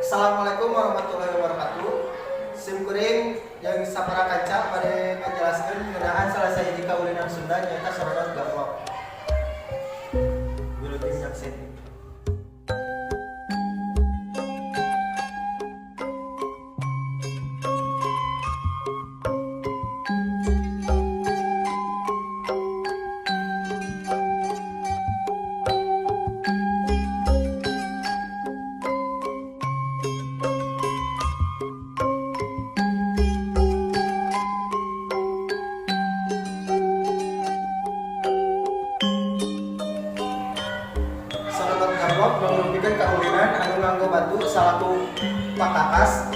Assalamualaikum warahmatullahi wabarakatuh. Sim kuring jeung sapara kanca bade ngajelaskeun ngeunaan salah sahiji kaulinan Sunda, nyaeta sorodot gaplok. Wilujeng nyaksen. Sorodot gaplok mangrupikeun kaulinan anu nganggo batu salaku pakakas.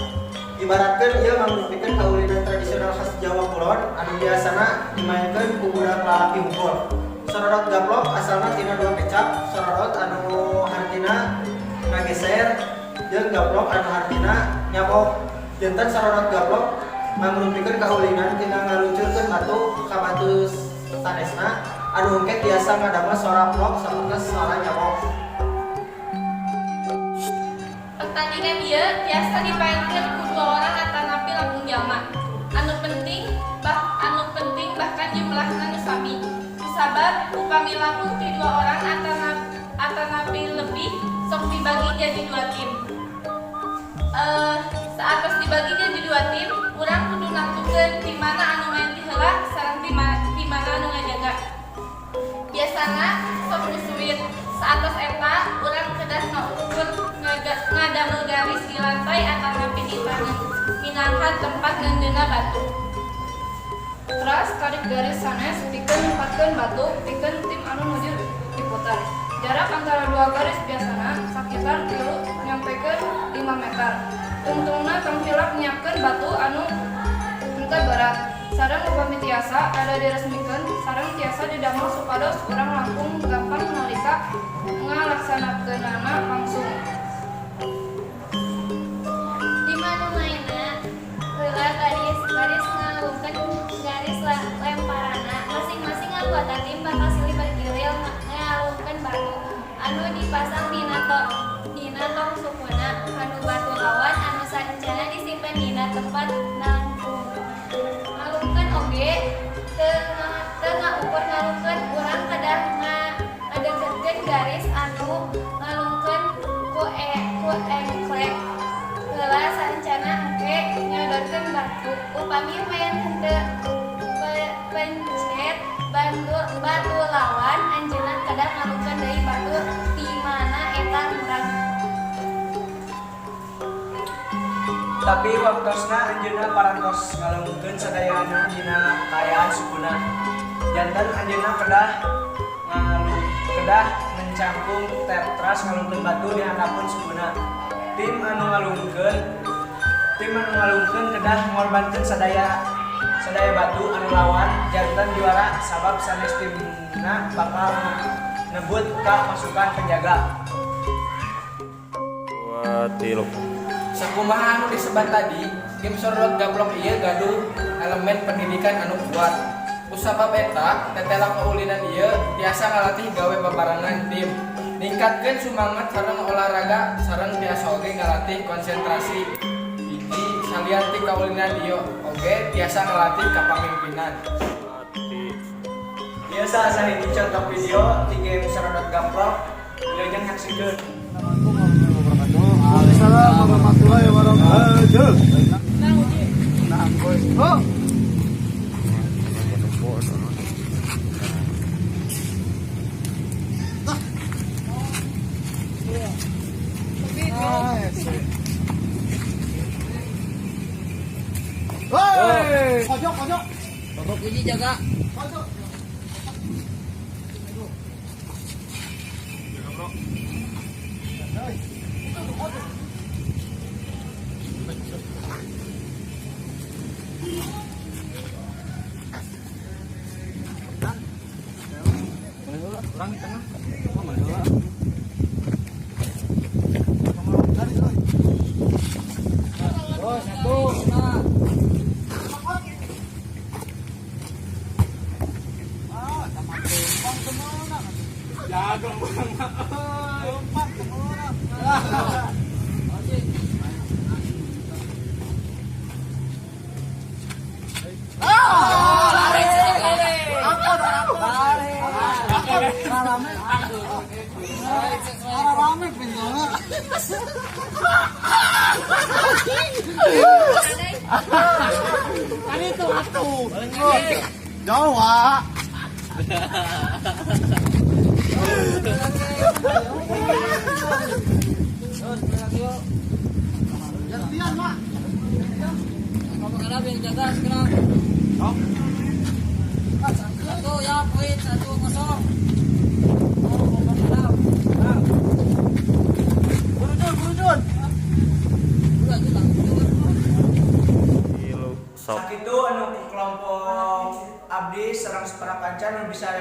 Ibaratkeun ieu mangrupikeun kaulinan tradisional khas Jawa Kulon anu biasana dimaenkeun ku budak lalaki hungkul. Sorodot gaplok asalna tina dua kecap, sorodot anu hartina ngageser jeung gaplok anu hartina nyabok. Janten sorodot gaplok mangrupikeun kaulinan tina ngaluncurkeun batu ka batu sanesna anu engke tiasa ngadamel sora plok sapertos sora nyabok. Pertandingan ieu tiasa dipaenkeun ku dua orang atanapi langkung jalma. Anu penting bahkan jumlahna nu sami. Kusabab upami langkung ti dua orang atanapi lebih, sok dibagi jadi dua tim. Saatos dibagi jadi dua tim, urang kudu nangtukeun di mana anu main ti heula sareng di mana anu ngajaga. Biasana sok musuhin. Saatos eta, urang kedah ngaukur ngadamel garis di lantai atanapi di taneuh minangka tempat ngeundeuna batu. Teras tarik garis sanes pikeun nempatkeun batu pikeun tim anu nuju diputer. Jarak antara dua garis biasana sakitar 3 nyampekeun 5 meter. Tungtungna tong hilap nyiapkeun batu anu henteu berat. Sareng upami tiasa rada diresmikeun sareng tiasa didamel supados urang langkung gampang nalika ngalaksanakeunana langsung. Tim anu mainna heula garis garis ngalungkeun garis lemparanna. Masing-masing anggota tim bakal silih bergilir ngalungkeun batu anu dipasang dina tong sukuna kanu batu lawan anu saencana disimpen dina tempat nangtung. Ngalungkeun oge teu ngaukur ngalungkeun, urang kedah ngadeukeutkeun garis anu ngalungkeun ku engklek heula saencana engke nyodorkeun batu. Upami maen henteu pencet batu lawan, anjeunna kedah ngalungkeun deui batu ti mana eta murag. Tapi waktosna anjeunna parantos ngalungkeun sadayana dina kaayaan sukuna. Janten anjeunna kedah mencangkung teras ngalungkeun batu di handapeun sukuna. Tim anu ngalungkeun kedah ngorbankeun sadaya sadaya batu anu lawan, janten juara sabab sanes timna bakal nebut ka pasukan penjaga. Dua, tilu. Sakumaha anu disebat tadi, game sorodot gaplok ieu gaduh elemen pendidikan anu kuat. Kusabab eta, tetela kaulinan ieu tiasa ngalatih gawe babarengan tim, ningkatkeun sumangat sareng olahraga, sareng tiasa oge ngalatih konsentrasi. Hiji salian ti kaulinan ieu oge tiasa ngalatih kapamimpinan. Ieu salah sahiji contoh video ti game sorodot gaplok. Wilujeng nyaksikeun. Waalaikumsalam warahmatullahi wabarakatuh. Nah, oh. Hei, pojok, pojok. Babak hiji jaga. Pojok. Orang di tengah. Oh, satu. Jago banget. Lompat semua. Kan itu atuh. Jawa. Gantian, Mak. Kelompok yang jaga sekarang. Satu ya, poin 1-0. Oh, kelompok Arab. Burujun, burujun. Udah, itu langsung. Sakitu anu kelompok abdi sareng sapara kanca nu bisa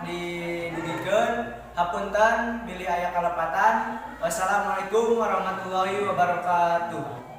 didugikeun. Hapunten bilih aya kalepatan. Wassalamualaikum warahmatullahi wabarakatuh.